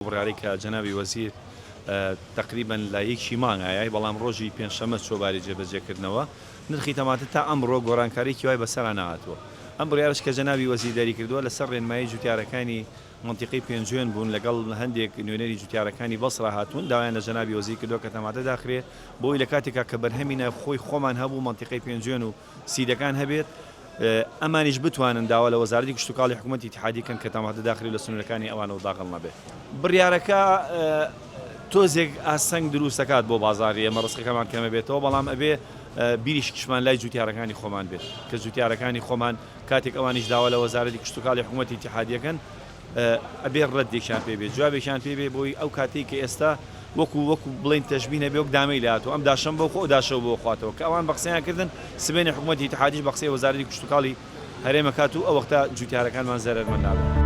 بڕیارەی کە جەنابی وەزیر تەقریبەن لە یەکی مانگ ئایای بەڵام ڕۆژی پێنجشەممە چووە باری جێبەجێکردنەوە، نرخی تەماتە تا ئەمڕۆ گۆڕانکاریی وای بەسەرا نەهاتووە. ئەم بڕیارەش کە جەنابی وەزیر دەریکردووە لەسەر ڕێنمایی جوتیارەکانی مەنتیقەی پێنجوێن بوون لەگەڵ هەندێک نوێنەری جوتیارەکانی بەسڕە هاتوون داوایان لە جەنابی وەزیر کردووە کە تەماتە داخرێ بۆی لە کاتێکا کە بەرهەمی ناوخۆی خۆمان هەبوو مەنتیقەی پێنجوێن و سیدەکان هەبێت ئەمانیش بتوانن داوا لە وەزارەتی کشتوکاڵی حکومەتی ئیتیحادی کەن کە تەماتە داخرێ و لە سنوورەکانی ئەوانەوە داخڵ نەبێت. بڕیارەکە تۆزێک ئاستەنگ دروست دەکات بۆ بازاڕی ئێمە ڕزقەکەمان کەمەبێتەوە، بەڵام ئەبێ بیریشکشمان لای جوتیارەکانی خۆمان بێت کە جوتیارەکانی خۆمان کاتێک ئەوانیش داوا لە وەزارەتی کشتوکاڵی حکومەتی ئیتیحادی ئەکەن ئەبێ ڕەدێکیان پێ بێت جوابێکیان پێ بێ بۆی ئەو کاتەی کە ئێستا وەکو وەکو بڵێین تەشبیه نەبێ وەک دامەی لێهاتوو ئەم داشەم بۆ خۆ ئەو داشەو بۆ خواتەوە کە ئەوان بە قسەیان کردن سبەینێ حکومەتی ئیتیحادیش بە قسەی وەزارەتی کشتوکاڵی هەرێم ئەکات و ئەو وەختە جوتیارەکانمان زەرەرمەند نابن.